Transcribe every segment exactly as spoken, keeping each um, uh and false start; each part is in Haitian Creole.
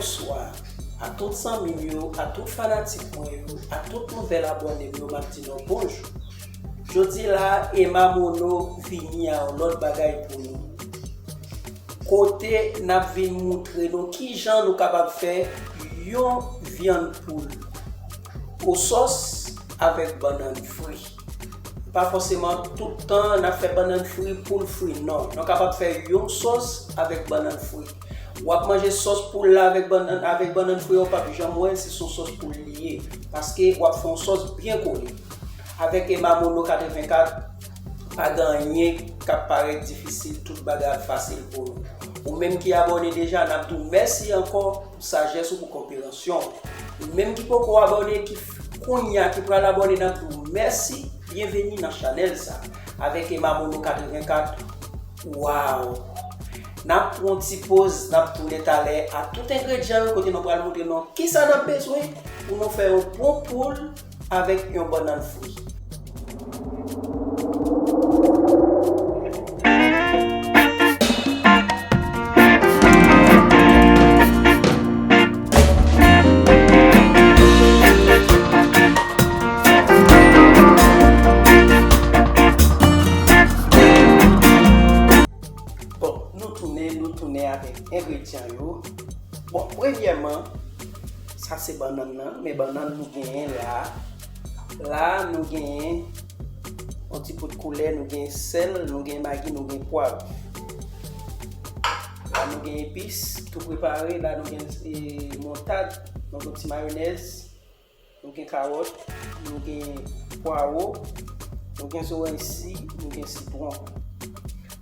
Bonswa a tout zanmi m yo, a tout fanatik mwen yo, a tout nouvèl abòne m yo, m ap di nou bonjou. Jodi la, Emma Mono vini a yon lòt bagay pou nou. Kote n ap vin moutre nou kijan nou kapab fè yon vyann poul o sòs avèk bannann fri. Pa fòseman tout tan n ap fè bannann fri, poul fri, non. Nou kapab fè yon sòs avèk bannann fri. W ap manje sòs poul la avèk bannann, avèk bannann fri, w p ap janm wè si se yon sòs poul li ye. Paske w ap fè yon sòs byen kole. Avèk Emma Mono katrevenkat, pa gen anyen k ap parèt difisil, tout bagay ap fasil pou nou. Ou menm ki abòne deja, n ap di w mèsi ankò pou sajès ou, pou konpreyansyon w. Ou menm ki poko abòne, ki f-, kounye a, ki pral abòne, n ap di w mèsi, byenveni nan chanèl sa. Avèk Emma Mono katrevenkat, waw! N ap pran yon ti poz, n ap tounen talè a tout engredyan yo kote nou pral montre nou kisa n ap bezwen pou nou fè yon bon poul avèk yon bannann fri. Bon, nou tounen, nou tounen avèk engredyan yo. Bon, premyèman, sa se bannann nan, men bannann nou genyen la. La, nou genyen yon ti poud koulè, nou genyen sèl, nou genyen magi, nou genyen pwav. La, nou genyen epis, tou prepare. La, nou genyen, e, moutad, nou genyen ti mayonèz. Nou gen kawòt, nou gen pwawo, nou gen zoranj si, nou gen sitwon.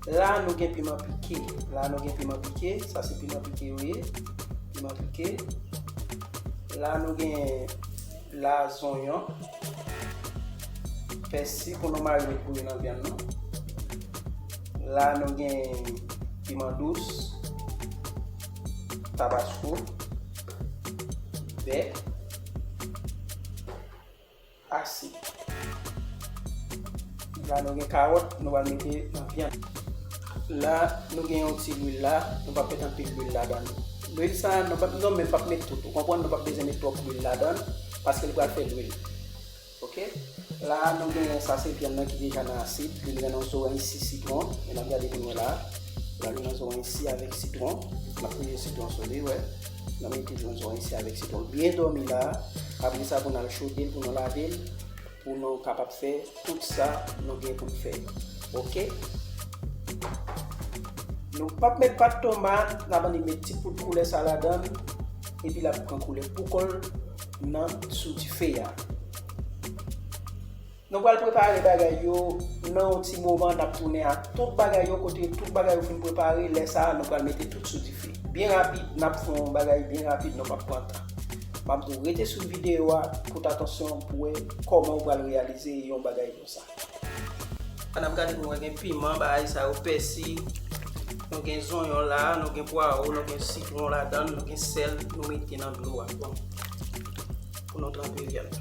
La, nou gen piman pike. La, nou gen piman pike. Sa se piman pike yo ye. Piman pike. La, nou gen la, zonyon, pèsi pou nou marine pou yo nan vyann nan. La, nou gen piman dous, tabasko, bè, asid. La, nou gen kawòt, nou pral mete nan vyann. La, nou gen yon ti lwil la, nou p ap met anpil lwil ladan l. Lwil sa, nou p ap, nou menm p ap met tout. Ou konprann, nou p ap bezwen met twòp lwil ladan l, paske li pral fè lwil. Oke? La, nou gen sa se vyann nan ki deja nan asid, li gen yon zoranj si, sitwon, men n ap gade pou nou wè la. La, gen yon zoranj si avèk sitwon, n ap mete sitwon sou li, wè. N ap mete yon zoranj si avèk sitwon. Byen dòmi la, apre sa pou n al chode l, pou nou lave l, pou nou kapab fè tout sa nou gen pou n fè. Oke? Nou p ap met pat tomat, n ap annik met ti poud koulè sa ladan l, epi l ap pran koulè pou kò l nan sou dife a. Nou pral prepare bagay yo nan yon ti moman, n ap tounen ak tout bagay yo, kote tout bagay yo fin prepare, lè sa a, nou pral mete tout sou dife. Byen rapid, n ap fè yon bagay byen rapid, nou p ap pran tan. M ap di w rete sou videyo a, koute atansyon pou wè kòman ou pral reyalize yon bagay konsa. Ann ap gade pou mwen gen piman, bagay sa yo, pèsi, nou gen zonyon la, nou gen pwawo, nou gen sitwon ladan l, nou gen sèl, nou mete nan dlo a. Bon, pou nou tranpe vyann.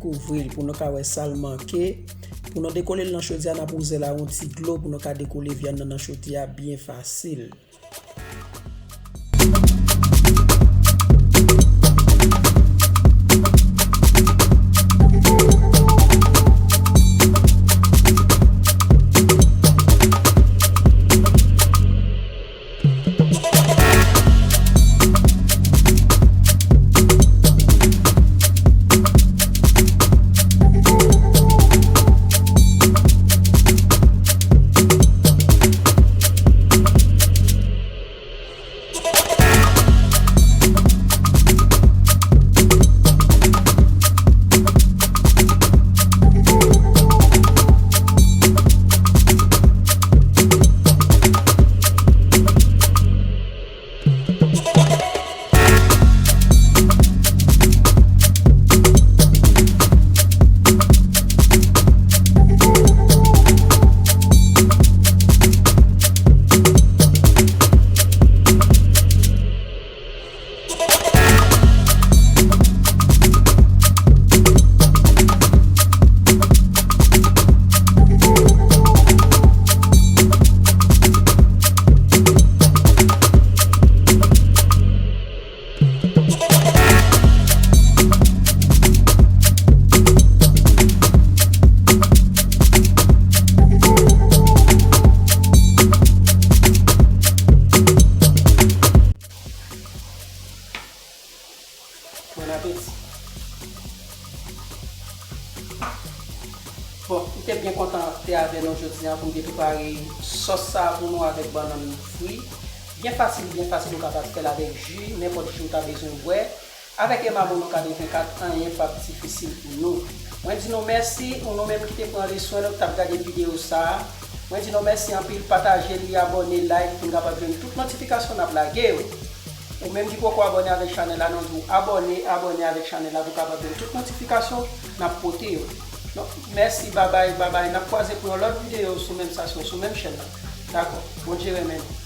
Kouvri l pou nou ka wè sa l manke. Pou nou dekole l nan chodyè, n ap wouze l a yon ti dlo pou nou ka dekole vyann nan nan chodyè a byen fasil. Bon apeti. Bon, m te byen kontan te avè nou jodi a pou m te prepare sòs sa a pou nou avèk bannann fri. Byen fasil, byen fasil, ou kapab fè l avèk ji, nenpòt ji ou ta bezwen bwè. Avèk Emma Mono katrevenkat, anyen p ap difisil pou nou. Mwen di nou mèsi, ou nou menm ki te pran le swen nou, ki t ap gade videyo sa a. Mwen di nou mèsi anpil, pataje li, abòne, like, pou n kapab jwenn tout notifikasyon n ap lage yo. Ou menm ki poko abòne avèk chanèl la, nou di w abòne, abòne avèk chanèl la pou w kapab jwenn tout notifikasyon n ap pote yo. Donk, mèsi, babay, babay. N ap kwaze pou yon lòt videyo sou menm stasyon, sou menm chèn nan. Dakò. Bondye renmen nou.